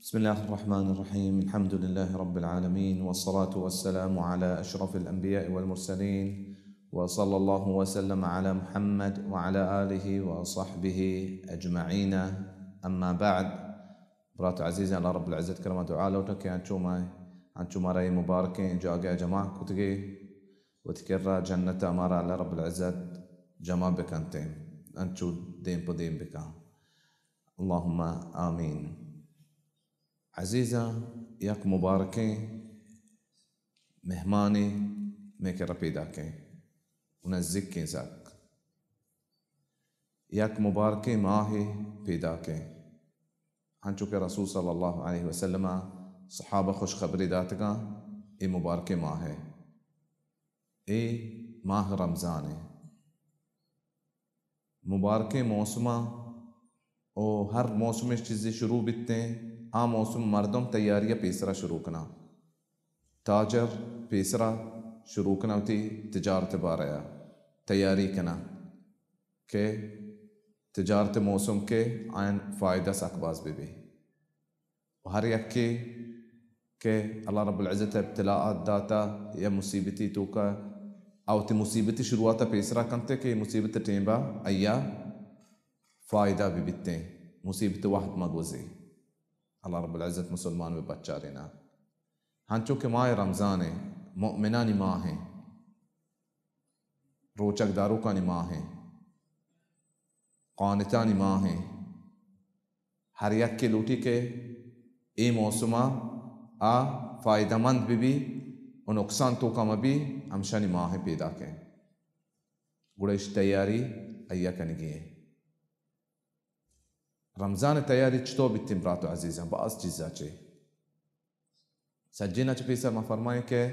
بسم الله الرحمن الرحيم. الحمد لله رب العالمين، والصلاة والسلام على أشرف الأنبياء والمرسلين، وصلى الله وسلم على محمد وعلى آله وصحبه أجمعين. أما بعد. برات عزیزاں، اللہ رب العزت کرما دعا لوٹاں کہ انچو ما، انچو مارا اے مبارکیں جاگہ جمع کتگے، وتی کرا جنت ءَ مارا اللہ رب العزت جمع بکنتیں، انچو دیم پہ دیم بکن۔ اللہم آمین۔ عزیزاں، یک مبارکیں مہمانے مئے کرا پیداکیں و نزیکیں سک۔ یک مبارکیں ماہے پیداکیں۔ ہنچو کہ رسول صلی اللہ علیہ وسلم ءَ صحابہ خوشخبری داتگاں، اے مبارکیں ماہ ءَ، اے ماہ رمضان ءَ۔ مبارکیں موسماں و ہر موسمے چیزے شروع بیتیں، آ موسم مردم تیاری ءَ پیسرا شروع کناں۔ تاجر پیسرا شروع کناں وتی تجارت بارہ ءَ تیاری کناں کہ تجارت موسم کہ آیان فائدہ سک باز بہ بی۔ و ہر یکے کہ اللہ رب العزت ءَ ابتلاءات داتا یا مصیبتی توکا، آ وتی مصیبتی شروعات ءَ پیسرا کنتے کہ مصیبت ٹیمبا ایا فائدہ بہ بیتیں، مصیبت وہد مہ گوزی۔ اللہ رب العزت مسلمان بہ بچارینا۔ ہنچو کہ ماہ رمضان ءَ، مؤمنانی ماہ ءَ، روچگ داروکانی ماہ ءَ، قانتانی ماہ ءَ، ہر یکے لوٹی کہ اے موسم ءَ آ فائدہ مند بہ بی و نقصان توکا مہ بی، ہمشانی ماہ ءَ پیداکیں۔ گڑا اش تیاری ایا کنگی ایں۔ رمضان ءِ تیاری چطور بیتیں برات و عزیزاں؟ باز چیزا چے۔ سجینا چہ پیسر ما فرمائیں کہ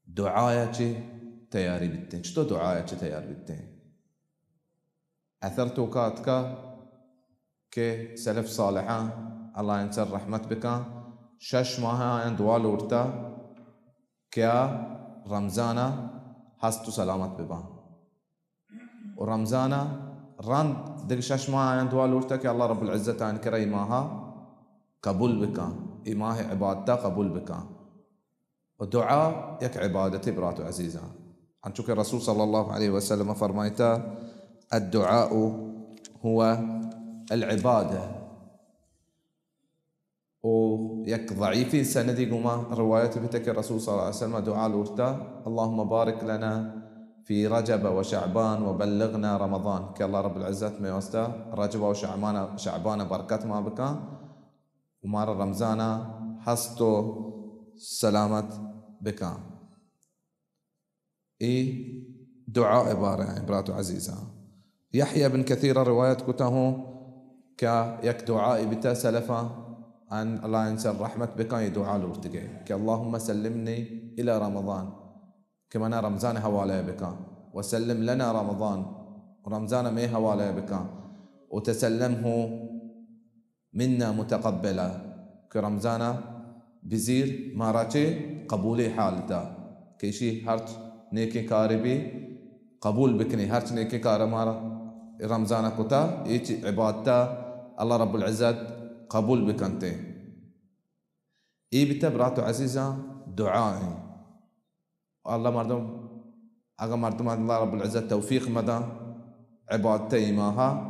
دعایا چے تیاری بیتیں۔ چطور دعایا چے تیار بیتیں؟ اثر توکا اتکا کہ سلف صالحاں، اللہ آیان سر رحمت بکاں، شش ماہ آیان دعا لوٹتا کہ آ رمضانا ہست و سلامت بباں۔ و رمضانا رند دگہ شش ماہ آیان دعا لوٹتا کہ اللہ رب العزت آیان کرا اے ماہا قبول بکاں، اے ماہ عبادتا قبول بکاں۔ و دعا یک عبادتے برات و عزیزاں۔ انچو کہ رسول صلی اللہ علیہ وسلم فرمائتا، الدعاء هو العبادة۔ و یک ضعیفیں سندی گوما روایت بیتہ کہ رسول صلی اللہ علیہ وسلم دعا لوٹتا، اللهم بارك لنا في رجب وشعبان وبلغنا رمضان، کہ اللہ رب العزت مئے واسطہ رجب و شعبان، شعبان برکت ما بکاں و مارا رمضانا ہست و سلامت بکاں۔ اے دعا ءِ بارہ ءَ برات و عزیزاں۔ یحییٰ بن کثیر ءَ روایت کتا ہوں کہ یک دعا ءَ بیتا سلفاں، ان اللہ آیان سر رحمت بکاں، اے دعا لوٹتگے کہ اللهم سلمني إلى رمضان، کہ منا رمضان ءِ حوالہ ءَ بکاں، وسلم لنا رمضان، رمضان ءَ مئے حوالہ ءَ بکاں، وتسلمه منا متقبلا، کہ رمضانا بزیر مارا چے قبولیں حالتا، کہ اشی ہرچ نیکیں کارے بی قبول بکنی، ہرچ نیکیں کار مارا رمضانا کتا، اے چی عبادتا اللہ رب العزت قبول بکنتے۔ اے بیتا برات و عزیزاں دعا ایں۔ اللہ مردم، اگاں مردم اللہ رب العزت توفیق مداں عبادت اے ماہا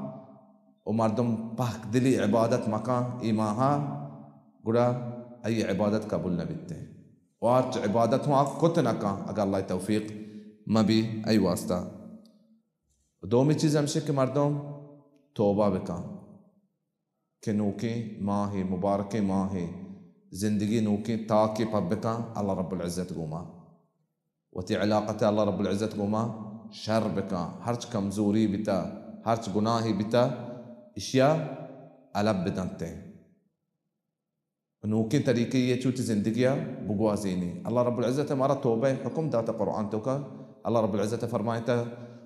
و مردم پاک دلی عبادت مکاں اے ماہا، گڑا ای عبادت قبول نہ بیتے۔ و ہرچ عبادت ہوں آ کت نہ کاں اگاں اللہ توفیق مبی ای واسطہ۔ دومی چیز ہمشہ کہ مردم توبہ بکاں۔ کہ نوکیں ماہے، مبارکیں ماہے، زندگی نوکیں تاکے پہ بکاں اللہ رب العزت گوما، وتی علاقت اللہ رب العزت گوما شر بکاں، ہرچ کمزوری بیتا، ہرچ گناہی بیتا، اشیا الب بدنتے۔ نوکیں طریقے یہ چوتی زندگیا بگوازینی۔ اللہ رب العزت مارا توبہ حکم داتا قرآن توکا، اللہ رب العزت فرمائتا،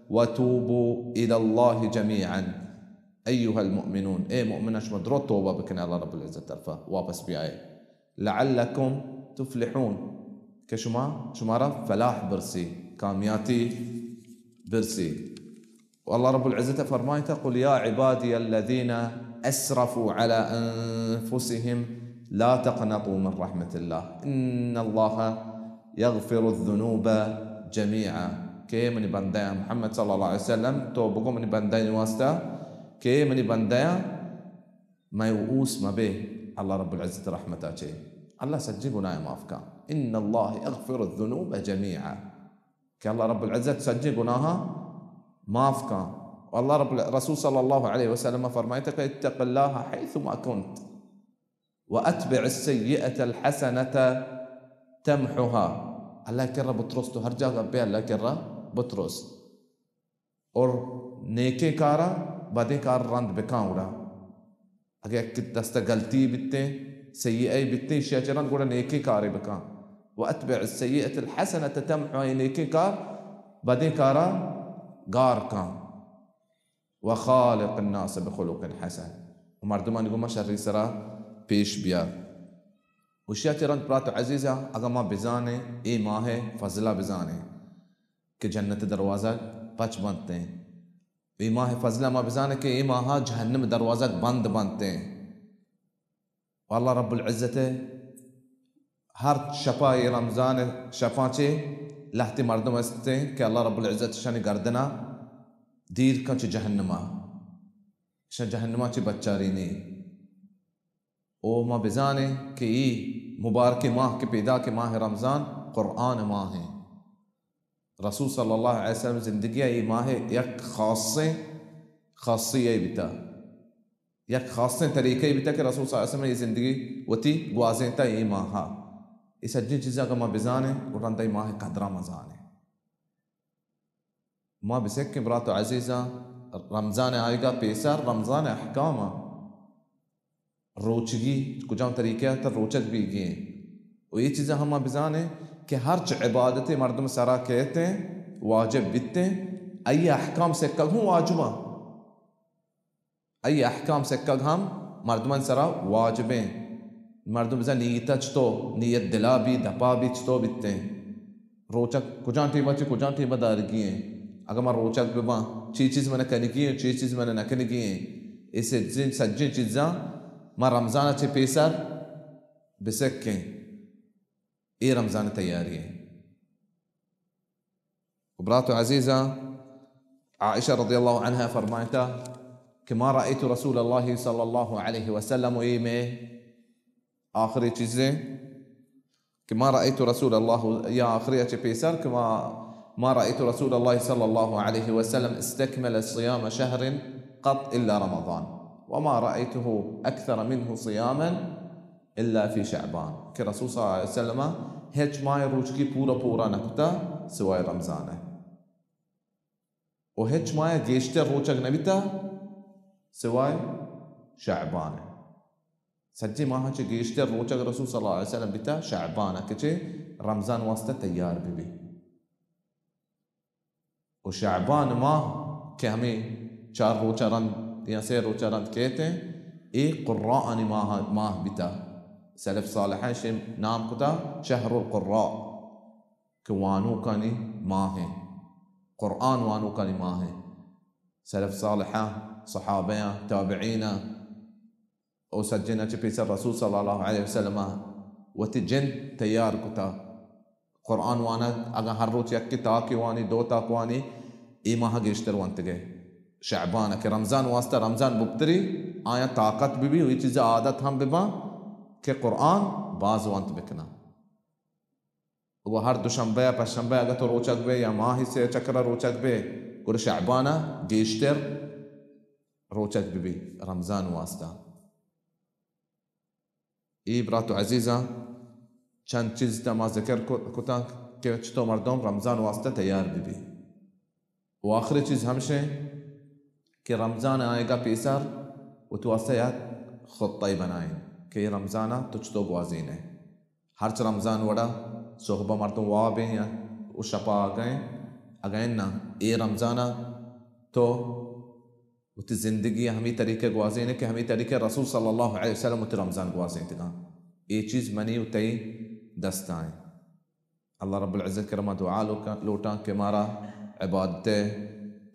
وتوبوا إلى الله جميعا أيها المؤمنون، اے مؤمنان شما درو توبہ بکنے اللہ رب العزت طرفا واپس بیائے، لعلكم تفلحون، کہ شما، شمارا فلاح برسی، کامیاتی برسی۔ و اللہ رب العزت فرمائتا، قل يا عبادي الذين اسرفوا علی انفسهم لا تقنطوا من رحمة الله ان الله یغفر الذنوب جمیعا۔ کہ منی بندہ محمد صلی اللہ علیہ وسلم، تو بگو منی بندہ واسطہ کہ منی بندہ مئے اوس مبے اللہ رب العزت رحمتا چے۔ اللہ سجی گناہ معاف کن۔ ان اللہ یغفر الذنوب جمیعا۔ کہ اللہ رب العزت سجی گناہ معاف کن۔ و اللہ رب ال-، رسول صلی اللہ علیہ وسلم فرمائتا کہ اتق اللہ حیثما کنت و اتبع السیئة الحسنة تمحها۔ اللہ کرا بترس، تو ہر جاگہ بے اللہ کرا بترس۔ اور نیکیں کارا بدیں کار رند بکاں گڑا۔ اگہ یک دستہ غلطی بیتیں، سیئے بیتیں، ایشیا چہ رند گڑا نیکیں کارے بکاں۔ و اتبع السیئة الحسنة تمحها، اے نیکیں کار بدیں کارا گار کاں۔ و خالق الناس بخلق حسن، و مردمانی گوما شری سرا پیش بیا۔ ایشیا چہ رند برات عزیزا، اگہ ما بزانیں، اے ماہ فضلہ بزانیں کہ جنت دروازگ پچ بنتیں۔ اے ماہ فضلہ ما بزانیں کہ اے ماہا جہنم دروازگ بند بنتیں۔ و اللہ رب العزت ہر شپا، اے رمضان شپاں چے لہتے مردم استیں کہ اللہ رب العزت شانی گردنا دیر کن چہ جہنما، شان جہنما چے بچارینی۔ او ما بزانیں کہ اے مبارکیں ماہ کہ پیداکیں ماہ رمضان قرآن ماہ ہیں۔ رسول صلی اللہ علیہ وسلم زندگی ء اے ماہ یک خاصیں خاصی ء بیتا، یک خاصیں طریقہ بیتا کہ رسول صلی اللہ علیہ وسلم اے زندگی وتی گوازینتا اے ماہا۔ اے سجیں چیزاں کہ ما بزانیں، گڑا رندا اے ماہ قدرا ما زانیں۔ ما بسکیں برات و عزیزاں، رمضان آئیگا پیسر رمضان احکام، روچگی کجام طریقہ ء تر روچگ بیگی انت۔ و اے چیزاں ہم ما بزانیں کہ ہرچ عبادتے مردم سرا کیت انت، واجب بیت انت، آئی احکام سکگ ہم واجب انت۔ آئی احکام سکگ ہم مردمان سرا واجب انت۔ مردم بزان نیت چتو، نیت دلا بی، دپا بی، چتو بیت انت۔ روچگ کجام ٹیما چہ کجام ٹیما دارگی ایں؟ اگاں ما روچگ بہ باں، چی چیز من کنگی ایں، چی چیز من نہ کنگی ایں؟ اے سجیں، سجیں چیزاں ما رمضان ء چہ پیسر بسکیں۔ اے رمضان ء تیاری ایں۔ و برات و عزیزاں، عائشہ رضی اللہ عنہا فرمائتا کہ ما رأیت رسول اللہ صلی اللہ علیہ وسلم، و اے مئے آخری چیزیں کہ ما رأيت رسول الله، يا آخرية چه پيسر کہ ما، ما رأيت رسول الله صلى الله عليه وسلم استكمل صيام شهر قط إلا رمضان، وما رأيته أكثر منه صياما إلا في شعبان، کہ رسول صلى الله عليه وسلم هچ ماہ روچگی پورا پورا نکتا سوائے رمضان ہے۔ و ہچ ماہ گیشتر روچگ نہ بیتا سوائے شعبان۔ سجے ماہ چہ گیشتر روچگ رسول صلی اللہ علیہ وسلم بیتا شعبان کہ چہ رمضان واسطہ تیار بہ بی۔ و شعبان ماہ کہ ہمیں چار روچہ رند یا سے روچہ رند کہتے ہیں، اے قراءانی ماہ، ماہ بیتا۔ سلف صالحہ شے نام کتا شہر القراء۔ کہ وانوکانی ماہ ایں، قرآن وانوکانی ماہ ایں۔ سلف صالحاں، صحابیاں، تابعیناں، او سجناں چہ پیسر رسول صلی اللہ علیہ وسلم وتی جند تیار کتا۔ قرآن وانگ اگاں ہر روچ یک تاکے وانی، دو تاک وانی، اے ماہ گیشتر ونتگے۔ شعبان کہ رمضان واسطہ، رمضان ببتری آیاں طاقت ببی و اے چیز عادت ہم بباں کہ قرآن باز ونت بکناں۔ و ہر دوشنبہ ء پشنبہ ء اگہ تو روچگ بے یا ماہی سے چکر ء روچگ بے، گڑا شعبان ء گیشتر روچگ بہ بی رمضان واسطہ۔ اے برات و عزیزاں، چند چیز تا ما ذکر کو-، کتاں کہ چطور مردم رمضان واسطہ تیار بہ بی۔ و آخری چیز ہمشیں کہ رمضان آئیگا پیسر و تو واسطہ یک خطہ بنائیں کہ اے رمضان ء تو چطور گوازینے۔ ہرچ رمضان وڑا صحبہ مردم واب ایں یا و شپا آگہ ایں، اگہ اناں اے رمضان ء تو وتی زندگی ء ہمے طریقہ گوازینے کہ ہمے طریقہ رسول صلی اللہ علیہ وسلم وتی رمضان گوازینتگاں۔ اے چیز منی و تئی دستا ایں۔ اللہ رب العزت کرا ما دعا لوکاں، لوٹاں کہ مارا عبادت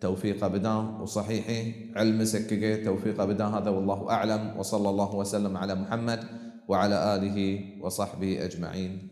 ء توفیق بداں و صحیحیں علم سکگے توفیق بداں۔ هذا والله أعلم، وصلى الله وسلم على محمد وعلى آله وصحبه أجمعين.